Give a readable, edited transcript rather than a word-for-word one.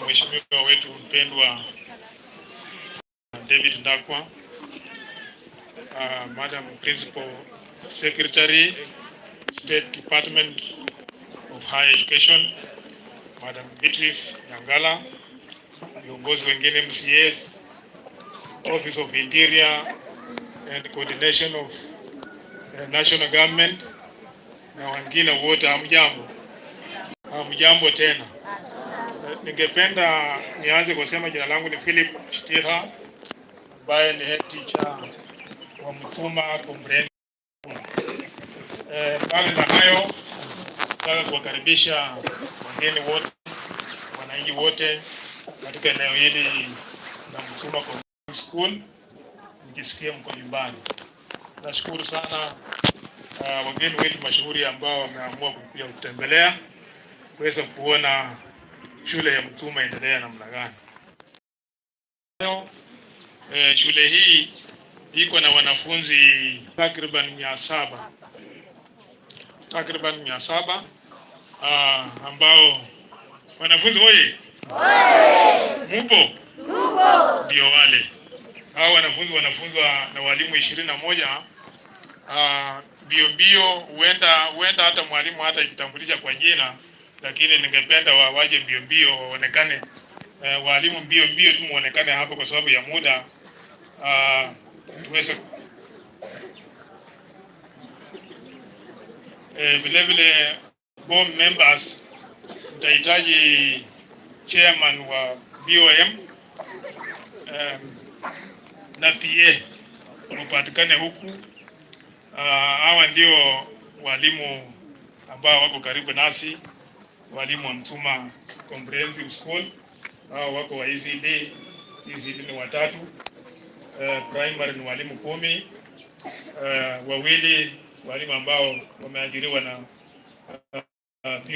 Mheshimiwa wetu mpendwa David Ndakwa, Madam Principal Secretary, State Department of Higher Education, Madam Beatrice Nyangala, viongozi wengine MCAs, Office of Interior and Coordination of National Government na wengine wote, hamjambo? Hamjambo tena. Ningependa nianze kusema jina langu ni Philip Shtiha ambaye ni head teacher wa Mutuma Comprehensive. Mbali na hayo, nataka kuwakaribisha wageni wote, wananchi wote katika eneo hili la Mutuma Comprehensive School, mjisikie mko nyumbani. Nashukuru sana wageni wetu mashuhuri ambao wameamua kuja kutembelea kuweza kuona shule ya Mutuma endelea namna gani. Shule hii iko na wanafunzi takriban 700, takriban 700 ambao wanafunzi oye, mupo? Ndio wale hao wanafunzi wanafunzwa na walimu 21 mbio mbio, huenda hata mwalimu hata ikitambulisha kwa jina, lakini ningependa waje mbio mbio waonekane, walimu mbio mbio tu muonekane hapo kwa sababu ya muda, tuweze vile vile board members mtahitaji chairman wa BOM na PA mupatikane huku. Hawa ndio walimu ambao wako karibu nasi, walimu wa Mtuma Comprehensive School. Hao wako wa ECD, ECD ni watatu. Primary ni walimu 10, wawili walimu ambao wameajiriwa na